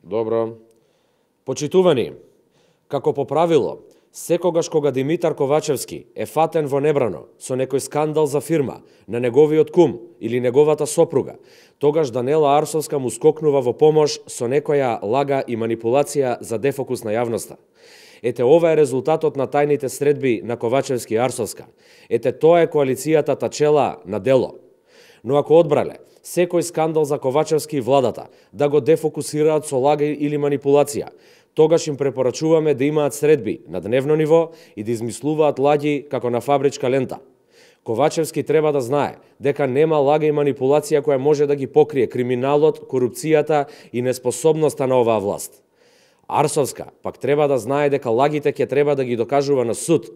Добро. Почитувани, како по правило, секогаш кога Димитар Ковачевски е фатен во небрано со некој скандал за фирма на неговиот кум или неговата сопруга, тогаш Данела Арсовска му скокнува во помош со некоја лага и манипулација за дефокус на јавноста. Ете, ова е резултатот на тајните средби на Ковачевски и Арсовска. Ете, тоа е коалицијата Тачела на дело. Но ако одбрале секој скандал за Ковачевски и владата да го дефокусираат со лага или манипулација, тогаш им препорачуваме да имаат средби на дневно ниво и да измислуваат лаги како на фабричка лента. Ковачевски треба да знае дека нема лага и манипулација која може да ги покрие криминалот, корупцијата и неспособноста на оваа власт. Арсовска пак треба да знае дека лагите ќе треба да ги докажува на суд,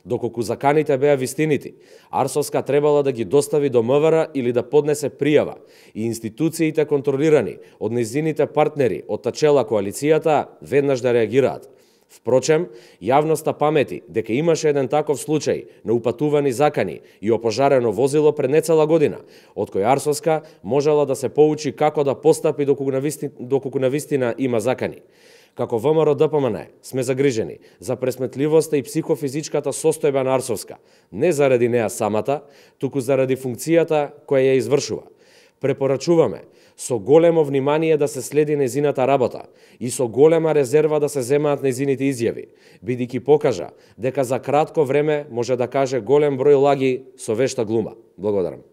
доколку заканите беа вистинити. Арсовска требала да ги достави до МВР или да поднесе пријава и институциите контролирани од нејзините партнери од Тачела коалицијата веднаш да реагираат. Впрочем, јавноста памети дека имаше еден таков случај на упатувани закани и опожарено возило пред нецела година, од кој Арсовска можела да се поучи како да постапи доколку навистина има закани. Како ВМРО ДПМН сме загрижени за пресметливоста и психофизичката состојба на Арсовска, не заради неа самата, туку заради функцијата која ја извршува. Препорачуваме со големо внимание да се следи нејзината работа и со голема резерва да се земаат нејзините изјави, бидејќи покажа дека за кратко време може да каже голем број лаги со вешта глума. Благодарам.